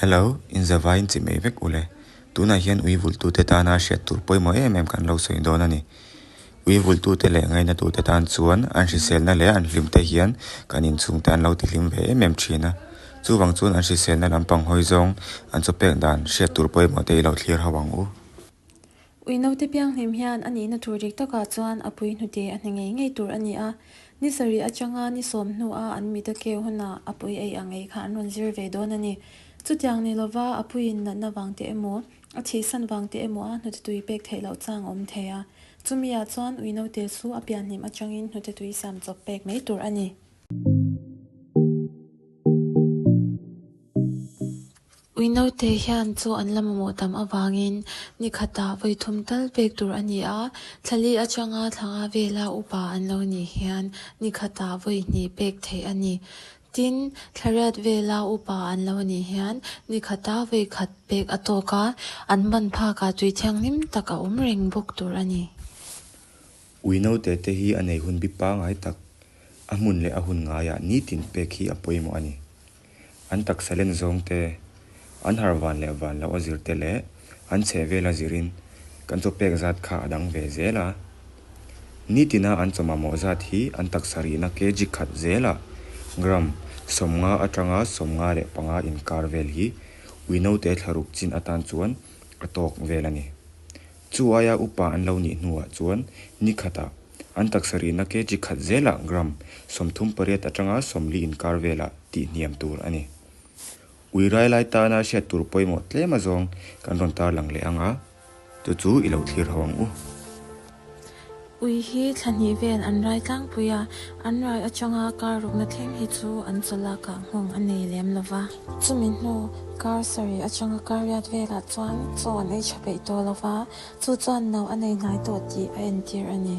Hello, in zavaiin chi mai vek ule. Tunah hian ui vulhtute tana hriat tur pawimawh em em kan lo sawi dawn a ni. Ui vulhtute leh ngainatute tan chuan an hriselna leh an hlimte hian kan inchhungte an lo tihlim ve em em thin a. Chuvang chuan an hriselna lampang hawi zawng an chaw pek dan hriat tur pawimawh te i lo thlir ho ang u. Ui naute pianghlim hian a nihna tur dik takah chuan a pui hnute a hne ngei ngei tur a ni a. Ni sarih atanga ni sawm hnua an mit a keu hunah a pui ei ang ei kha an rawn zir ve dawn a ni. Chutiang ni lova a puiin natna vang te emaw, a thihsan vang te emaw a hnute tui pek theih loh chang a awm thei a. Chumi ah chuan ui naute chu a pianhlim atangin hnute tui siam chawp pek mai tur a ni. Ui naute hian chaw an la mamawh tam avangin ni khatah vawi thum tal pek tur a ni a, thla li atanga thla nga vela upa an lo nih hian ni khatah vawi hnih pek theih a ni. Tin, thla riat vela upa an lo nih hian ni khata vawi khat pek a tawk a, an ban phakah tui thianghlim tak a awm reng bawk tur a ni. Ui naute te hi a nei hun bi pangai tak, a hmun leh a hun ngaiah nitin pek hi a pawimawh a ni. An taksa len zawng te, an harh van leh van loh a zir te leh an chheh vel a zirin kan chaw pek zat kha a dang ve zel a. Nitina an chaw mamawh zat hi an taksa rihna kg khat zelah gram 50 atanga 55 inkar vel hi ui naute thlaruk chin atan chuan a tawk vel a ni. Chu aia upa an lo nih hnuah chuan ni khatah an taksa rihna kg khat zelah gram 38 atanga 40 inkar velah tih hniam tur a ni. Ui rai lai tana hriat tur pawimawh tlem azawng kan rawn tarlang leh ang a, chu chu i lo thlir ho ang u. Ui hi thla hnih vel an rai tlangpui a, an rai atanga kar rukna thleng hi chu an chaw lakah nghawng a nei lem lo va. Chumi hnu kar sarih atanga kar riat velah chuan chaw an ei tha peih tawh lo va, chu chuan no a nei hnai tawh tih a entir a ni.